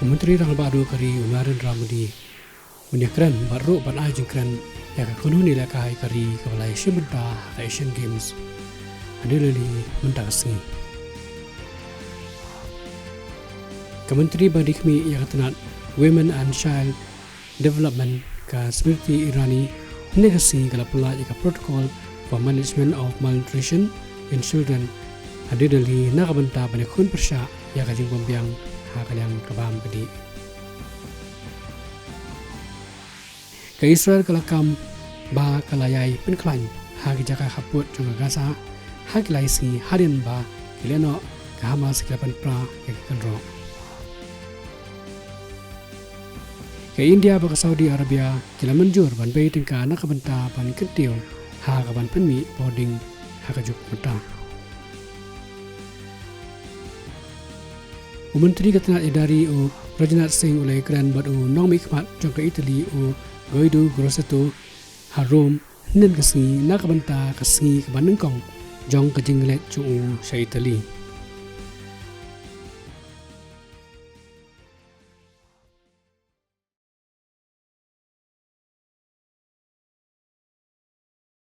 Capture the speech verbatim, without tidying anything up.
Myntri Rangbah Duh ka ri u Narendra Modi un ïakren bad ruh ban ai jingkren ïa ka kynhun ïalehkai ka ri kaba la ïashim bynta ha ka Asian Games ha New Delhi mynta ka sngi. Ka Myntri ba dei khmih ïa ka tnat Women and Child Development ka Smriti Irani hynne ka sngi ka la pynlait ïa ka Protocol for Management of Malnutrition in Children ha New Delhi na ka bynta ban ïakhun pyrshah ïa ka jingbymbiang ha ka liang ka bam ka dih. Ka Israel ka la kam ba ka la ïai pynkhlaiñ ha ki jaka khappud jong ka Gaza ha ki lai sngi hadien ba ki lehnoh ka Hamas ki la pynpra ïa ka kynroh. Ka India bad ka Saudi Arabia ki la mynjur ban bei tyngka na ka bynta ban kyntiew ha ka ban pynmih bording ha ka juk mynta. U Myntri ka tnat ïada ri u Rajnath Singh u la ïakren bad u nongmihkhmat jong ka Italy u Guido Crosetto ha Rome hynne ka sngi na ka bynta ka sngi kaba nyngkong jong ka jingleit jong u sha Italy.